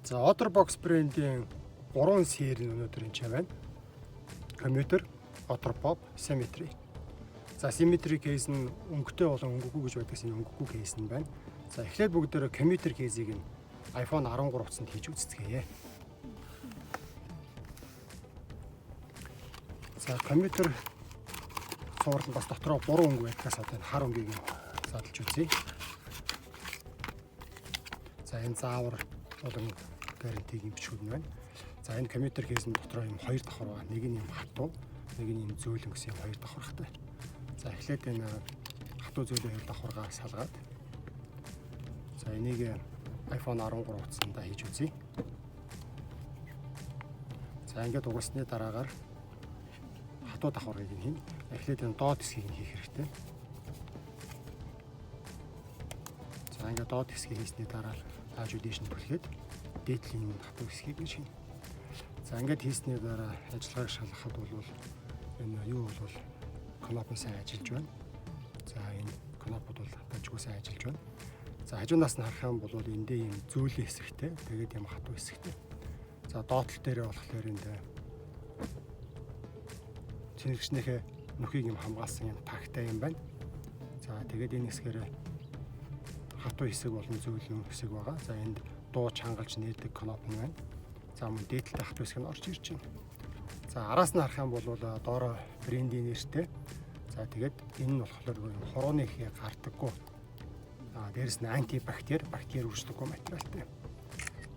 За, OtterBox брендийн 3 сери нь өнөөдөр энэ байна. Commuter, OtterPop, Symmetry. За, Symmetry case нь өнгөтэй болон өнгөгүй гэж байдаг, энэ өнгөгүй case нь байна. За, эхлээд бүгдээрээ Commuter case-ийг нь iPhone 13 утсанд хийж үзцгээе. За, Commuter цуврал нь бас дотроо 3 өнгө байдгаас одоо энэ хар өнгийг нь задлж үзье. За, энэ заавар болон guarantee-ийн бичгүүд нь байна. За, энэ Commuter case нь дотроо юм хоёр давхар байгаа. Нэг нь юм хатуу, нэг нь юм зөөлөн гэсэн юм хоёр давхархтай. За, эхлээд энэ хатуу, зөөлөн хоёр давхаргаа салгаад, за, энийг iPhone 13 утсандаа хийж үзье. За, ингээд угсны дараагаар хатуу давхаргыг нь хийнэ. Эхлээд энэ доод хэсгийг нь хийх хэрэгтэй. За, ингээд доод хэсгийг хийсний дараа ааж дээш нь түлхээд дээдлийн хатуу хэсгийг нь шинэ. За, ингээд хийсний дараа ажиллагааг шалгахад бол энэ юу бол кноп нь сайн ажиллаж байна. За, энэ кнопууд бол дажгүй сайн ажиллаж байна. За, хажуунаас нь харах юм бол эндээ ийм зөөлөн хэсэгтэй, тэгээд ийм хатуу хэсэгтэй. За, доод тал дээрээ болохоор энд цэнэгчнийхээ нүхийг юм хамгаалсан юм тагтай юм байна. За, тэгээд энэ хэсгээр хатуу хэсэг болон зөөлөн хэсэг байгаа. За, энд дуу чангалж нээдэг кноп нь байна. За, мөн дээдэлтэй хатуу хэсэг нь орж ирж байна. За, араас нь харах юм бол доороо брендийн нэртэй. За, тэгээд энэ нь болохоор хурууны ихээ гардаггүй. Дээрэс нь антибактери, бактери үүсдэггүй материалтай.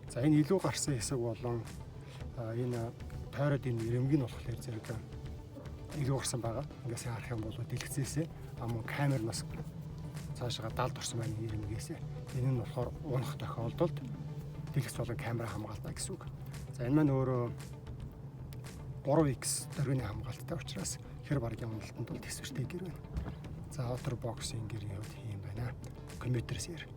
За, энэ илүү гарсан хэсэг болон энэ тойроод энэ ирэмэг нь болохоор зэрэг илүү гарсан байгаа. Ингээд сайн харах юм бол дэлгэцээсээ мөн камер нас цаашаа далд орсон байна ирэмгээсээ. Энэ нь болохоор унах тохиолдолд дэлгэц болон камера хамгаална гэсэн үг. За, энэ маань өөрөө 3X дөрвөний хамгаалттай учраас хэр баргийн уналтанд бол төсвөртэй гэр байна. За, OtterBox-ын гэрийн хувьд юм байна. Commuter сери.